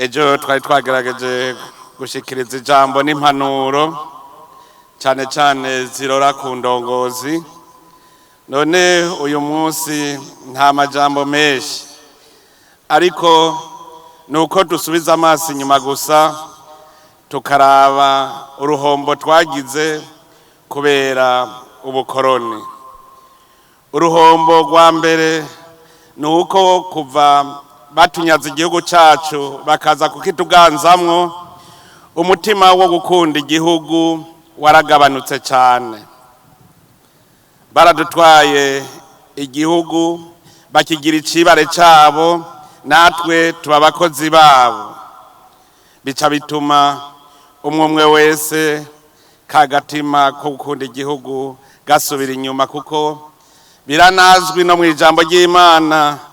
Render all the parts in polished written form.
Ejo twari twagerageje gushikiriza ijambo n'impanuro, cyane cyane zirora ku ndongozi. None uyu munsi nta majambo menshi, ariko ni uko dusubiza amaso inyuma gusa tukaraba uruhombo twagize kubera ubukoroni. Uruhombo rwa mbere ni uko kuva batunyaze igihugu cyacu bakaza kukituganzamwo, umutima wo gukunda igihugu waragabanutse cyane. Baradutwaye igihugu, bakigira icibare cyabo, natwe tuba abakozi babo. Bica bituma umwe umwe wese kagatima ko gukunda igihugu gasubira inyuma, kuko biranazwi no mu ijambo ry'Imana.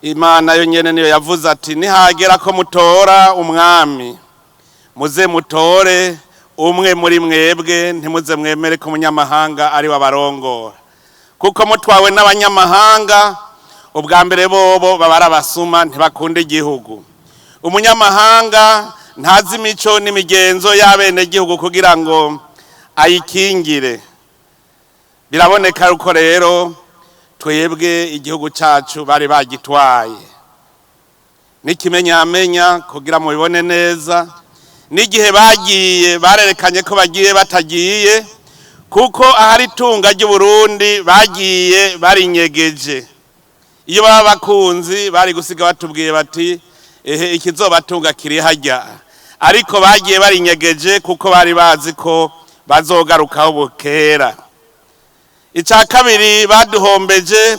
Imana yo nyene niyo yavuze ati: "Nihagera ko mutora umwami, muze mutore umwe muri mwebwe, ntimuze mwemere ko umunyamahanga ari we abarongora." Kuko mutwawe n'abanyamahanga, ubwa mbere bobo baba ari abasuma, ntibakunda igihugu. Umunyamahanga ntazi imico n'imigenzo y'abenegihugu kugira ngo ayikingire. Biraboneka yuko rero twebwe igihugu cyacu bari bagitwaye. N'ikimenyamenya, kugira mubibone neza, n'igihe bagiye barerekanye ko bagiye batagiye, kuko ahari itunga ry'Uburundi bagiye barinyegeje. Iyo baba bakunzi, bari gusiga batubwiye bati: "Ehe, ikizobatunga kiri hajya." Ariko bagiye barinyegeje kuko bari bazi ko bazogarukaho bukera. Icya kabiri baduhombeje,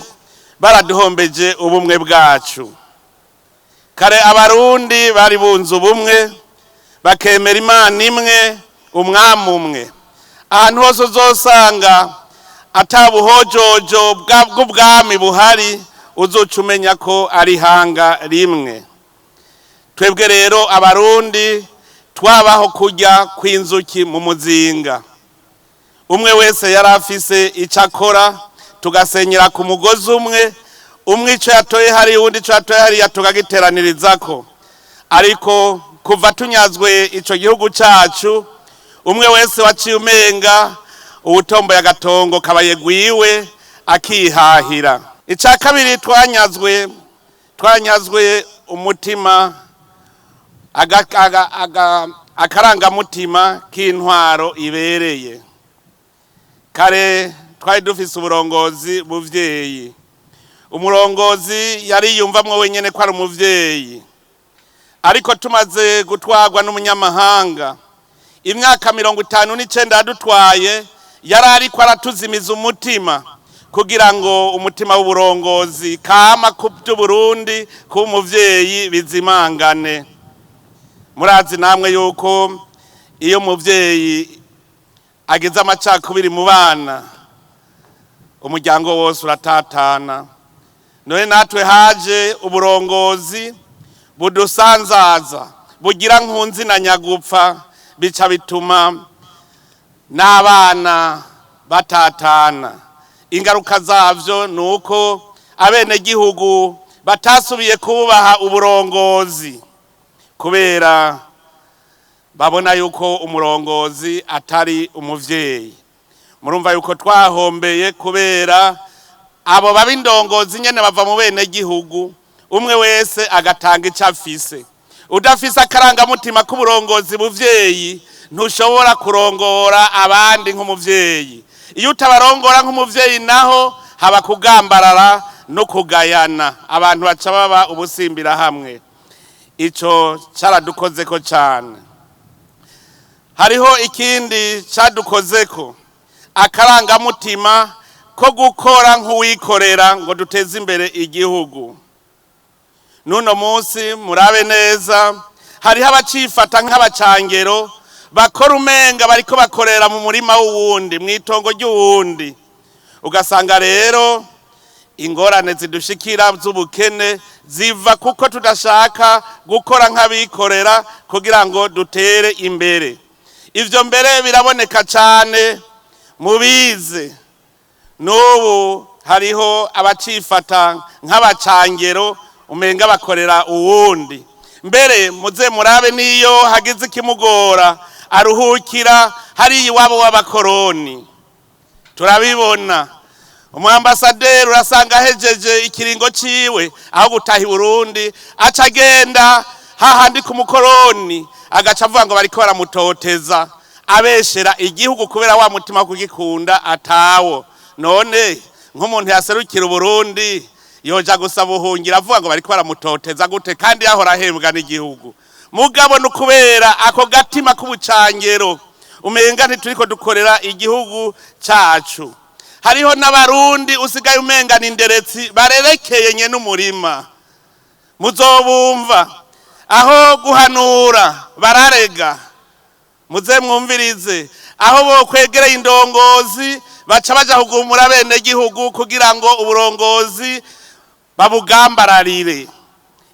baraduhombeje ubumwe bwacu. Kare Abarundi bari bunze ubumwe, bakemera Imana imwe, umwami umwe. Ahantu hose uzosanga atabuhojojo bw'ubwami buhari, uzoca umenya ko ari ihanga rimwe. Twebwe rero Abarundi twabaho kurya kw'inzuki mu muzinga. Umwe wese yari afise icyo akora, tugasenyera ku mugozi umwe. Umwe icyo yatoye hari, uwundi icyo yatoye hariya, tukagiteranirizako. Ariko kuva tunyazwe icyo gihugu cyacu, umwe wese waciye umenga uwutomboye agatongo kabaye gwiwe, akihahira. Icya kabiri twanyazwe umutima, akarangamutima k'intwaro ibereye. Kare twari dufise uburongozi buvyeyi. Umurongozi yari yumvamwo wenyene ko ari umuvyeyi. Ariko tumaze gutwarwa n'umunyamahanga, imyaka 59 yadutwaye, yari ariko aratuzimiza umutima kugira ngo umutima w'uburongozi kama ku by'Uburundi kuba umuvyeyi bizimangane. Murazi namwe yuko iyo umuvyeyi agize amacakubiri mu bana, umuryango wose uratatana. None natwe haje uburongozi budusanzaza, bugira nkunzi na nyagupfa, bica bituma n'abana batatana. Ingaruka zavyo ni uko abenegihugu batasubiye kubaha uburongozi, kubera babona yuko umurongozi atari umuvyeyi. Murumva yuko twahombeye kubera abo baba indongozi nyene bava mu bene gihugu, umwe wese agatanga icyo afise. Udafise akarangamutima k'uburongozi buvyeyi, ntushobora kurongora abandi nk'umuvyeyi. Iyo utabarongora nk'umuvyeyi naho, haba kugambarara no kugayana, abantu baca baba ubusimbira hamwe. Ico caradukozeko cane. Hariho ikindi cadukozeko: akarangamutima ko gukora nk'uwikorera ngo duteze imbere igihugu. N'uno munsi murabe neza, hariho abacifata nk'abacangero, bakora umenga bariko bakorera mu murima w'uwundi, mu itongo ry'uwundi. Ugasanga rero ingorane zidushikira z'ubukene ziva kuko tudashaka gukora nk'abikorera kugira ngo dutere imbere. Ivyo mbere biraboneka cane mubize. N'ubu hariho abacifata nk'abacangero, umenga bakorera uwundi. Mbere muze murabe, niyo hagize ikimugora aruhukira hariya iwabo w'abakoroni. Turabibona, umwambasaderi urasanga ahejeje ikiringo ciwe, aho gutaha i Burundi aca agenda hahandi ku mukoroni, agaca avuga ngo bariko baramutoteza, abeshera igihugu kubera wa mutima wo kugikunda atawo. None nk'umuntu yaserukira Uburundi yoja gusaba ubuhungiro avuga ngo bariko baramutoteza gute, kandi yahora ahembwa n'igihugu? Mugabo ni ukubera ako gatima k'ubucangero, umenga ntituriko dukorera igihugu cacu. Hariho n'Abarundi usigaye umenga ni inderetsi barerekeye nye n'umurima. Muzobumva aho guhanura bararega. Muze mwumvirize, aho bokwegereye indongozi baca baja kugumura bene gihugu kugira ngo uburongozi babugambararire.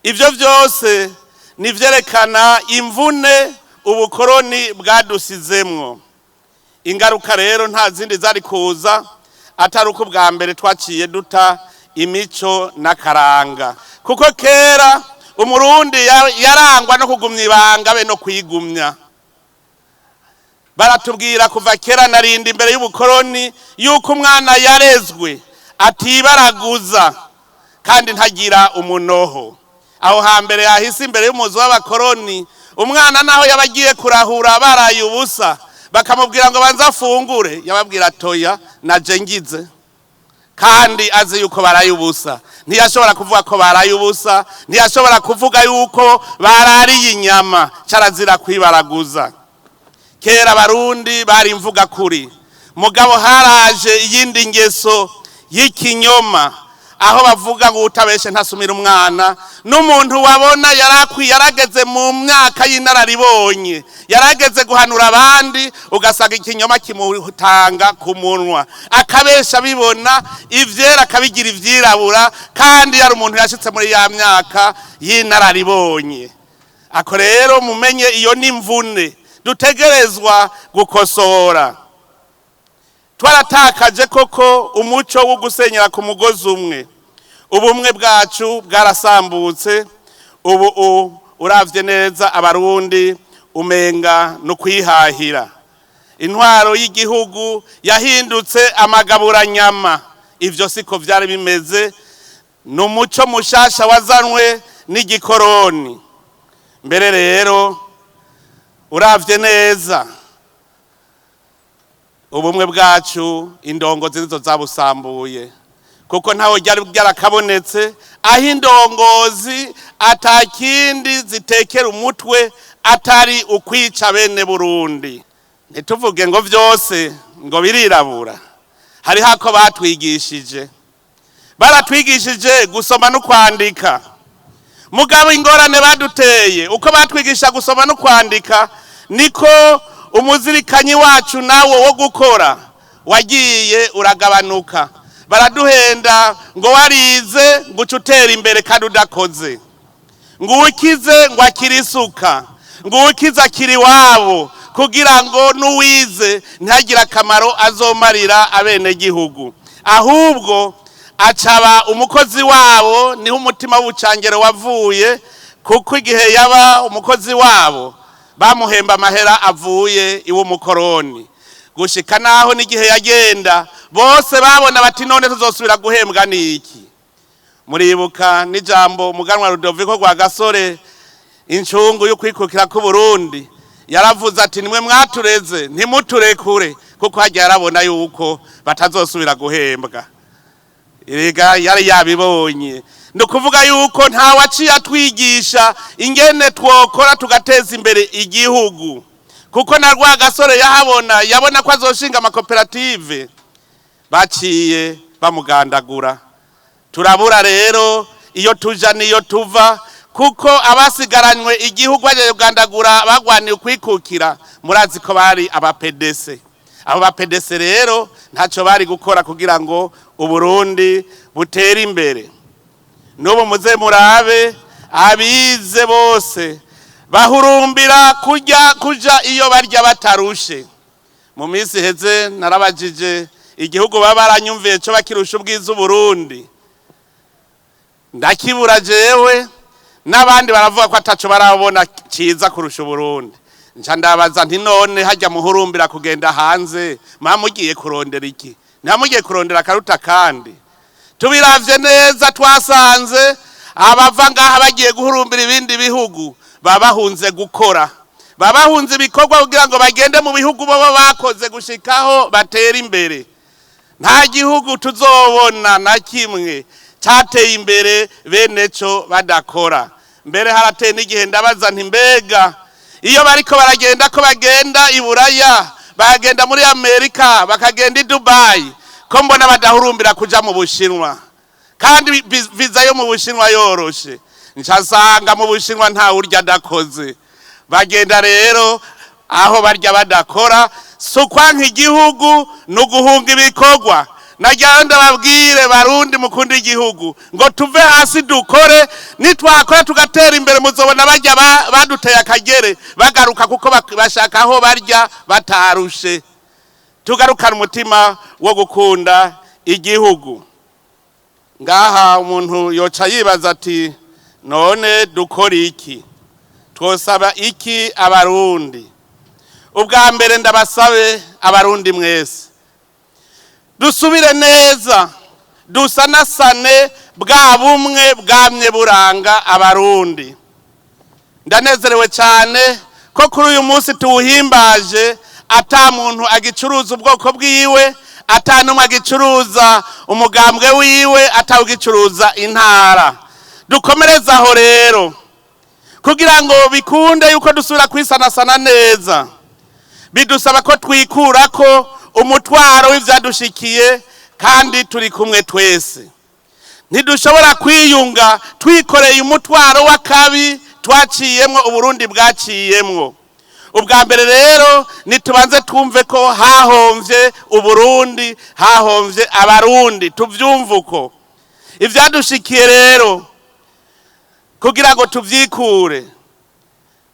Ivyo vyose nivyerekana imvune ubukoroni bwadusizemwo. Ingaruka rero nta zindi zari kuza atari uko bwa mbere twaciye duta imico n'akaranga, kuko kera Umurundi yarangwa no kugumya ibanga be no kwigumya. Baratubwira kuva kera narinda imbere y'ubukoroni yuko umwana yarezwe atibaraguza kandi ntagira umunoho. Aho hambere hahise, imbere y'umuzi w'abakoroni, umwana naho yabagiye kurahura baraye ubusa, bakamubwira ngo banze afungure, yababwira toya naje ngize, kandi azi yuko baraye ubusa. Ntiyashobora kuvuga ko baraye ubusa, ntiyashobora kuvuga yuko barariye inyama, carazira kwibaraguza. Kera Abarundi bari imvuga kuri, mugabo haraje iyindi ngeso y'ikinyoma, aho bavuga ngo utabeshe ntasumira umwana. N'umuntu wabona yarakwiye, yarageze mu myaka y'inararibonye, yarageze guhanura abandi, ugasanga ikinyoma kimutanga ku munwa, akabesha bibona, ivyera akabigira ivyirabura, kandi yari umuntu yashitse muri ya myaka y'inararibonye. Ako rero mumenye iyo n'imvune dutegerezwa gukosora. Twaratakaje koko umuco wo gusenyera ku mugozi umwe, ubumwe bwacu bwarasambutse. Ubu uravye neza Abarundi umenga no kwihahira. Intwaro y'igihugu yahindutse amagaburanyama. Ivyo siko vyari bimeze, ni umuco mushasha wazanwe n'igikoroni. Mbere rero uravye neza ubumwe bwacu, indongozi nizo zabusambuye, kuko ntawe ryari byarakabonetse aho indongozi atakindi zitekera umutwe atari ukwica bene Burundi. Ntituvuge ngo vyose ngo birirabura, hariho ako batwigishije. Baratwigishije gusoma no kwandika, mugabo ingorane baduteye, uko batwigisha gusoma no kwandika niko umuzirikanyi wacu nawo wo gukora wagiye uragabanuka. Baraduhenda ngo warize ngo uce utera imbere kandi udakoze, ngo ukize ngo akire isuka, ngo ukize akiri iwabo, kugira ngo n'uwize ntagire akamaro azomarira abenegihugu, ahubwo acaba umukozi wabo. Niho umutima w'ubucangero wavuye, kuko igihe yaba umukozi wabo bamuhemba amahera avuye iw'umukoroni, gushika naho n'igihe yagenda bose babona bati none tuzosubira guhembwa n'iki? Muribuka n'ijambo umuganwa Rudoviko Rwagasore, incungu yo kwikukira k'Uburundi, yaravuze ati nimwe mwatureze, ntimuturekure, kuko hajya yarabona yuko batazosubira guhembwa. Erega yari yabibonye. Ni ukuvuga yuko nta waciye atwigisha ingene twokora tugateza imbere igihugu, kuko na Rwagasore yahabona, yabona ko azoshinga amakoperative, baciye bamugandagura. Turabura rero iyo tuja niyo tuva, kuko abasigaranywe igihugu bagiye kugandagura bagwaniye ukwikukira, murazi ko bari abapedese. Abo bapedese rero ntacyo bari gukora kugira ngo Uburundi butere imbere. N'ubu muze murabe, abize bose bahurumbira kurya, kuja iyo barya batarushe. Mu minsi iheze narabajije igihugu baba baranyumviye cyo bakirusha ubwiza Uburundi, ndakibura jewe. N'abandi baravuga ko ataco barabona ciza kurusha Uburundi. Nca ndabaza nti: "None hajya muhurumbira kugenda hanze, muba mugiye kurondera iki? Ntimugiye kurondera akaruta?" Kandi tubiravye neza, twasanze abava ngaha bagiye guhurumbira ibindi bihugu baba bahunze gukora, baba bahunze ibikorwa kugira ngo bagende mu bihugu baba bakoze gushikaho batera imbere. Nta gihugu tuzobona na kimwe cyateye imbere bene cyo badakora. Mbere harateye n'igihe ndabaza nti: "Mbega iyo bariko baragenda, ko bagenda i Buraya, bagenda muri Amerika, bakagenda i Dubayi, ko mbona badahurumbira kuja mu Bushinwa, kandi viza yo mu Bushinwa yoroshe?" Nsanga mu Bushinwa nta urya adakoze. Bagenda rero aho barya badakora. Si ukwanka igihugu, ni uguhunga ibikorwa. Nagira ndababwire, Barundi mukunda igihugu, ngo tuve hasi dukore. Nitwakora tugatera imbere, muzobona bajya baduteye akagere bagaruka, kuko bashaka aho barya batarushe. Tugarukana umutima wo gukunda igihugu. Ngaha umuntu yoca yibaza ati: "None dukora iki? Twosaba iki Abarundi?" Ubwa mbere ndabasabe, Abarundi mwese, dusubire neza dusanasane bwa bumwe bwamye buranga Abarundi. Ndanezerewe cyane ko kuri uyu munsi tuwuhimbaje ata muntu agicuruza ubwoko bwiwe, ata n'umwe agicuruza umugambwe wiwe, atawugicuruza intara. Dukomereze aho rero kugira ngo bikunde yuko dusubira kwisanasana neza. Bidusaba ko twikura ko umutwaro w'ivyadushikiye, kandi turi kumwe twese. Ntidushobora kwiyunga twikoreye umutwaro w'akabi twaciyemwo, Uburundi bwaciyemwo. Ubwa mbere rero nitubanze twumve ko hahomvye Uburundi, hahomvye Abarundi, tuvyumve uko. Ivyadushikiye rero, kugira ngo tuvyikure,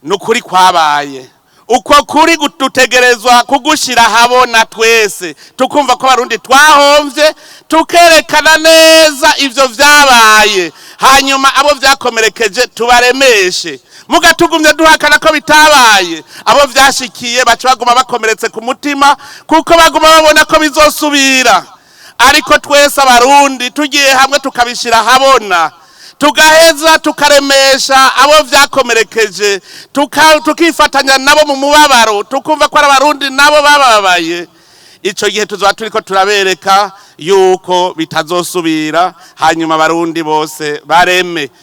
ni ukuri kwabaye. Uko kuri dutegerezwa kugushira habona twese, tukumva ko Abarundi twahomvye, tukerekana neza ivyo vyabaye, hanyuma abo vyakomerekeje tubaremeshe. Muga tugumye duhakana ko bitabaye, abo vyashikiye baca baguma bakomeretse ku mutima, kuko baguma babona ko bizosubira. Ariko twese Abarundi tugiye hamwe, tukabishira habona, tugaheza tukaremesha abo vyakomerekeje, tukifatanya nabo mu mubabaro, tukumva ko ari Abarundi nabo bababaye, ico gihe tuzoba turiko turabereka yuko bitazosubira, hanyuma Abarundi bose bareme.